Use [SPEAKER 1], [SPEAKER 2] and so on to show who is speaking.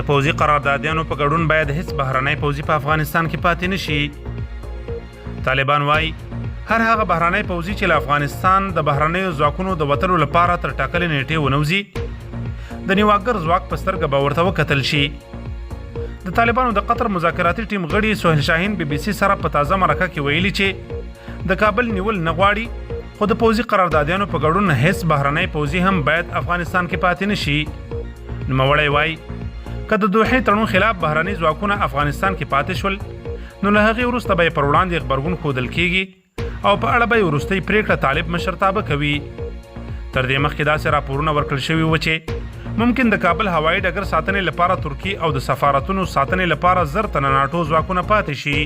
[SPEAKER 1] د پوځي قراردادیانو په ګډون باید هیڅ بهرنی پوځي په افغانستان کې پاتې نشي. طالبان وايي، هر هغه بهرنی پوځي چې له افغانستان د بهرنیو ځواکونو د وتلو لپاره تر ټاکلې نیټې ونه وځي، د نیواکګر ځواک په سترګه به ورته وکتل شي. د طالبانو د قطر مذاکراتي ټیم غړي سهیل شاهین بي بي سي سره په تازه مرکه کې ویلي چې د کابل نیول نه غواړي، خو د پوځي قراردادیانو په ګډون هیڅ بهرنی پوځي هم باید افغانستان کې پاتې نشي. نوموړی وايي، که د دوحې تړون خلاف بهرني ځواکونه افغانستان کې پاتې شول، نو له هغې وروسته به یې پر وړاندې غبرګون ښودل کېږي او په اړه به یې وروستۍ پرېکړه طالب مشرتابه کوي. تر دې مخکې داسې راپورونه ورکړل شوي و چې ممکن د کابل هوایي ډګر ساتنې لپاره ترکیې او د سفارتونو ساتنې لپاره 1000 تنه ناټو ځواکونه پاتې شي.